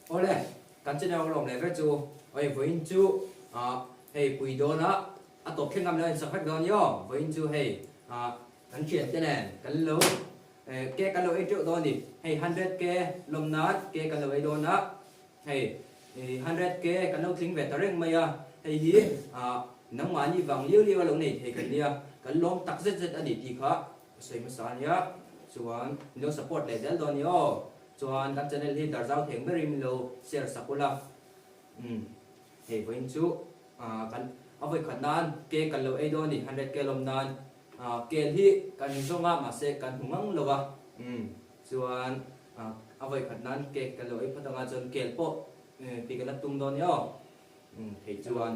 Awle, kan channel lawm leh vek chu oi vawiin chu ah hei pui dawn a a tawp thleng ngam lo a insak vek dawn nia aw vawiin chu hei ah kan thian te nen kan lo eh cake kan lo ei teuh dawn a ni hei 100K lawm nan cake kan lo ei dawn a hei 100K kan lo tling ve ta reng mai a hei hi ah nangmahni vang liau liau a lo nei thei kan nia kan lawm tak zet zet a ni tih kha a sawi hmasa a nia chuan min lo support leh zel dawn a ni aw. Chuan kan channel hi Darzau theng berin min lo share sak ula. Umm hei vawiin chu kan a vawikhat nan cake kan lo ei dawn a ni 100k lawm nan kel hi kan zawng a mahse kan hmu ngang lo a umm chuan a vawikhat nan cake kan lo ei phawt anga chuan kel pawh ti kan la tum dawn a ni aw umm thei chuan.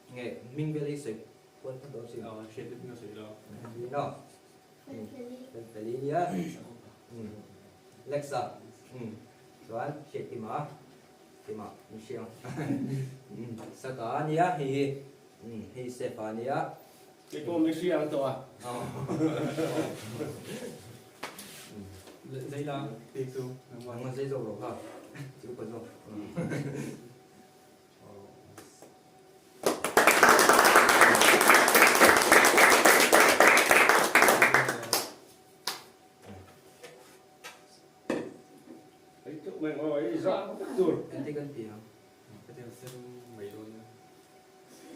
Nge hming vel hi sawi kual phawt dawn si. Aw hriat deuh in a sawi lo. No. Felfeli nia. Lexa. Chuan hriat kima kima mi hriang. Saka nia hei hi. Hei Sefa nia. Kei pawh mi hriang tawh a. Zei la pek chu. Nangmah zei zawk rawh kha. Chu pa zawk. Engti kan ti ang?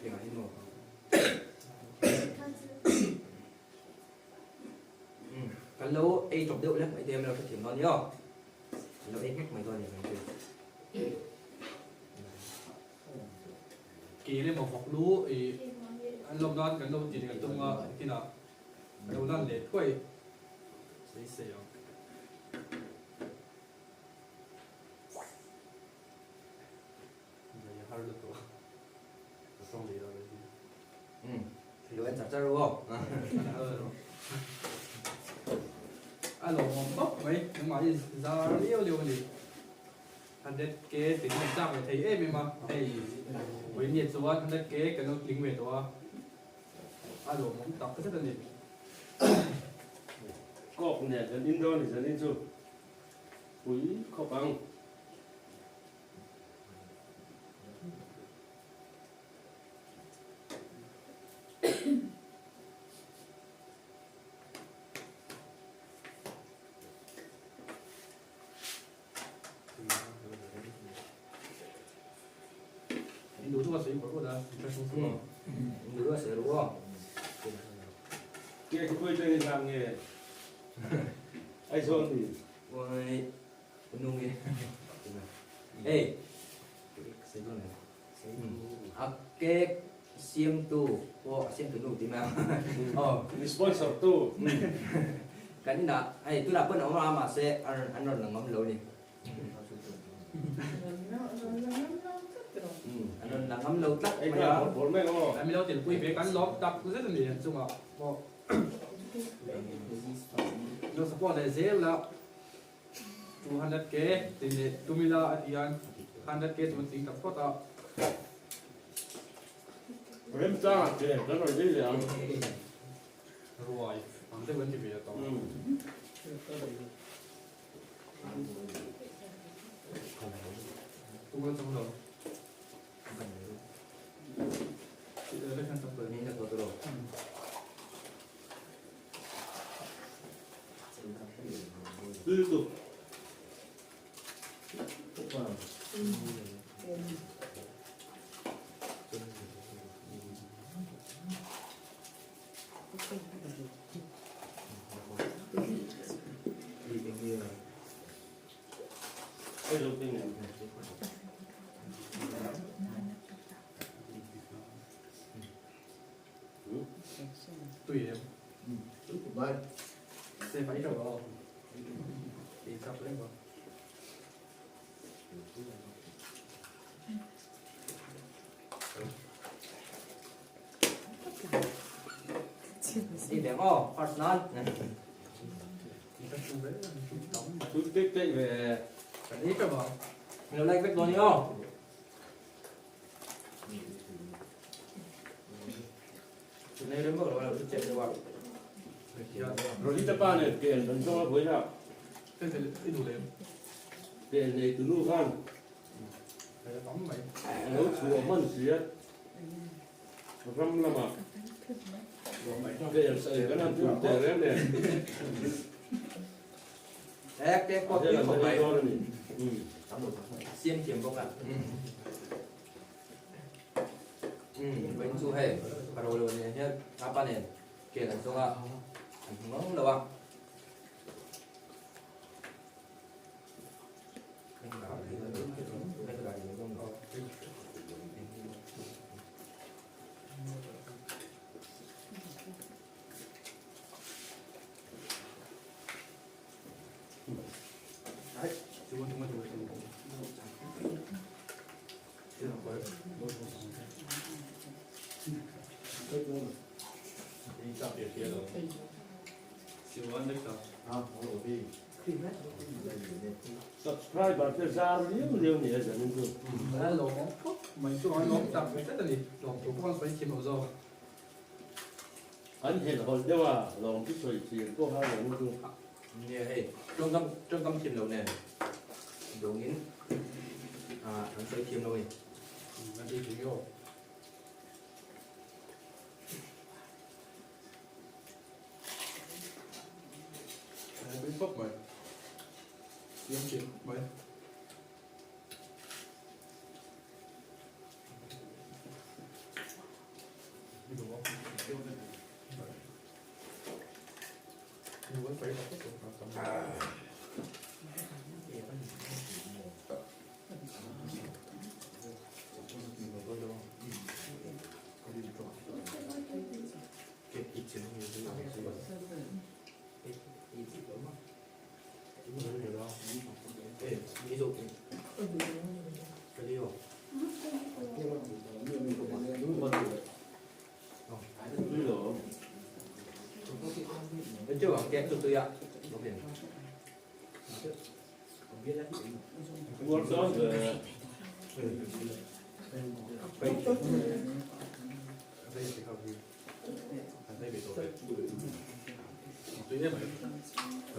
Engah hi maw? Kan lo ei chawp deuh lek mai te em lo hrethiam dawn ni aw. Kan lo ei nghek mai dawn ni kan ti. Ke leh maw vawk lu i an lawm nan kan lo ti kan tum a kinah kan lo lan leh thuai sei sei ang. Zai har lutuk a ka tawng leh lo hi. Umm lo en char char ru aw. A lawmawm khawp mai nangmah hi zar liau liau a ni. 100K tling kan chak ve thei em em a hei vawinia chuan 100K kan lo tling ve tawh a a lawmawm tak zet a ni. Kawk nen kan in dawn ni zanin chu pui khawp ang. Ke khi pui teng lang nge Aizawl ni. Hei a cake siamtu pawh a siamtu nu tih mai ang aw Mi sponsor tu. Kan inah hei tunah pawn a awm a mahse an rawn la ngam lo ni. An rawn la ngam lo tlat mai a. An mi lo telpui ve kan lawm tak zet a ni an chungah pawh. Lo support leh zel a. 200K tih leh tumila a ti a, 100K chu an tling ta phawt a. Remchangah che kan rawn ei leh ang. Ruai ang deuh an ti ve a tawh. Tum a chang lo. Tui em. Xe phải rồi không? Đi sắp lên rồi. Đi bé ngò, first nan. Mình lo like vek dawn ni aw. Kan ei rem vak lo a lo thu chiah deuh a. Rohit-a pa nen kel kan zawng a buaina. Kel nei tunu khan a lo chhuah hman si a, ram lamah kel sawi kan han tum teh reng nen. Ek pawh tui khawp mai. Siam thiam bawk a. Vawiin chu hei ka ro lo nen hian apa nen kel an zawng a, an hmu ngau lo a. Subscriber te zar liau liau ni a zanin chu. An helhawlh deuh a, lawm chu sawi thiam pawh kha zanin chu. Nia hei, tawngkam tawngkam thiam lo nen dawngin ah an sawi thiam lo a ni.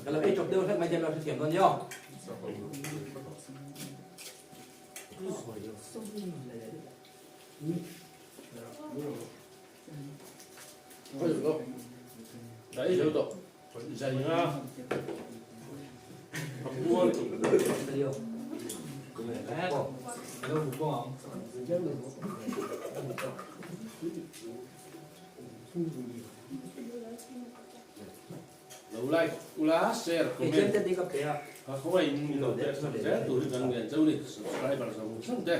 Ka lo ei chawp deuh hlek mai te lo hrethiam dawn nia. Lo like ula share comment ka khawngaih in min lo pek sak zel tur hi kan ngen chauh ni subscriber zawng zawng te.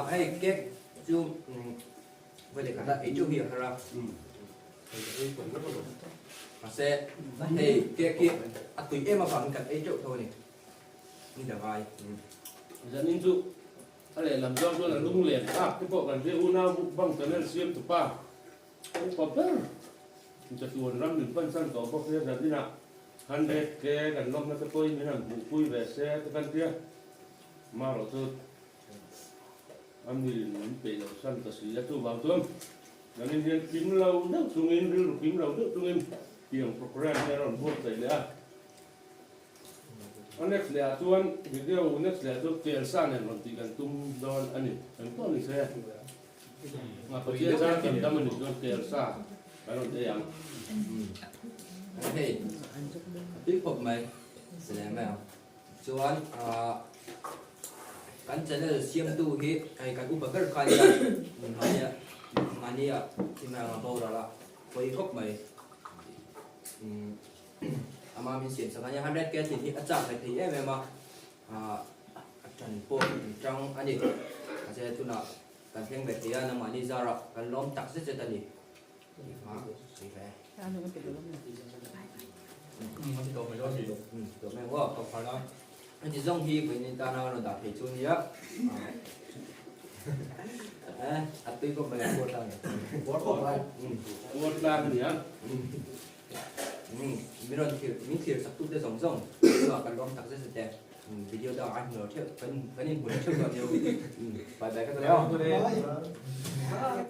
Hei cake chu voi leh khat a ei teuh hi a har a mahse hei cake hi a tui em avangin kan ei teuh tho a ni ni ta ngai. Zanin chu a lehlam zawng chuan a lung len thlak te pawh kan hria unau mukbang channel siam tupa upa ber chatuan ram min pan san tawh bawk sia zaninah. 100K kan lawmna te pawhin min han hmuhpui ve se te kan tia. Amaherawhchu a mi min peih loh san ta si a, chuvang chuan kan in hian kim lo deuh chungin, rilru kim lo deuh chungin tiang programme hi a rawn buatsaih leh a. A next leh ah chuan video next leh ah chuan kelsa nen rawn tih kan tum dawn a ni. Kan pawh ni se. Pathian zar kan dam a nih chuan kelsa kan rawn ei ang. Hei a tui khawp mai se leh mai ang. Chuan kan channel siamtu hi hei kan upa ber kha nia mahnia mahnia thimna anga boral a pawi khawp mai. Ama min siam sak a nia 100 K tih hi a chak ve thei em em a a tan pawh an tang a ni. Mahse tunah kan thleng ve thei a nangmahni zarah kan lawm tak zet zet a ni. Heti zawng hi vawiin tana rawn dah thei chu nia a tui khawp mai a puar tlang e puar khawp mai puar tlang nia min rawn thlir min thlir sak tute zawng zawng chungah kan lawm tak zet zet e video dangah an hmu lo theuh kan in hmu lo theuh dawn nia bye bye ka ta leh aw.